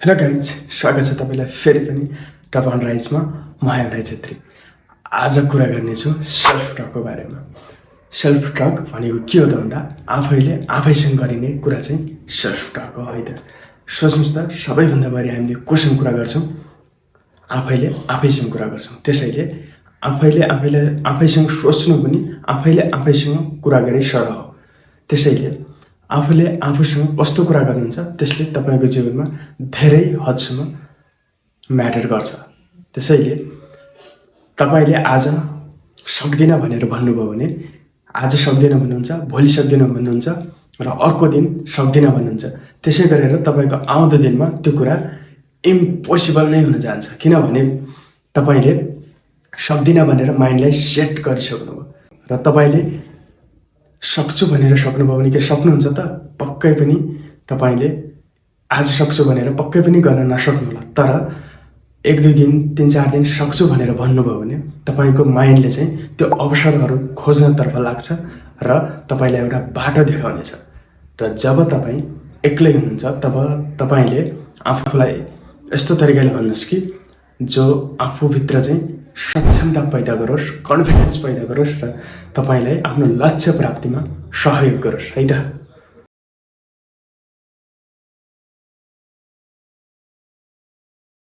Hello guys, स्वागत छ तपाईँलाई फेरि पनि टप अन राइजमा। म हेमराज छेत्री। आज कुरा गर्नेछु सेल्फ टकको बारेमा। सेल्फ टक भनेको के हो त भन्दा आफैले आफैसँग गरिने कुरा चाहिँ सेल्फ टक हो है त। सोच्नुहोस् त, सबैभन्दा बढी हामीले कोसँग कुरा गर्छौँ? आफैले आफैसँग कुरा गर्छौँ। त्यसैले आफैले आफैसँग सोच्नु पनि आफैले आफैसँग कुरा गरे सरह हो। त्यसैले आफूले आफूसँग कस्तो कुरा गर्नुहुन्छ त्यसले तपाईँको जीवनमा धेरै हदसम्म म्याटर गर्छ। त्यसैले तपाईँले आज सक्दिनँ भनेर भन्नुभयो भने आज सक्दिनँ भन्नुहुन्छ, भोलि सक्दिनँ भन्नुहुन्छ र अर्को दिन सक्दिनँ भन्नुहुन्छ। त्यसै गरेर तपाईँको आउँदो दिनमा त्यो कुरा इम्पोसिबल नै हुन जान्छ, किनभने तपाईँले सक्दिनँ भनेर माइन्डलाई सेट गरिसक्नुभयो र तपाईँले सक्छु भनेर सक्नुभयो भने के सक्नुहुन्छ त? पक्कै पनि तपाईँले आज सक्छु भनेर पक्कै पनि गर्न नसक्नुहोला, तर 1-2 दिन 3-4 दिन सक्छु भनेर भन्नुभयो भने तपाईँको माइन्डले चाहिँ त्यो अवसरहरू खोज्नतर्फ लाग्छ र तपाईँलाई एउटा बाटो देखाउनेछ। र जब तपाईँ एक्लै हुनुहुन्छ तब तपाईँले आफूलाई यस्तो तरिकाले भन्नुहोस् कि जो आफूभित्र चाहिँ सक्षमता पैदा गरोस्, कन्फिडेन्स पैदा गरोस् र तपाईँलाई आफ्नो लक्ष्य प्राप्तिमा सहयोग गरोस् है त।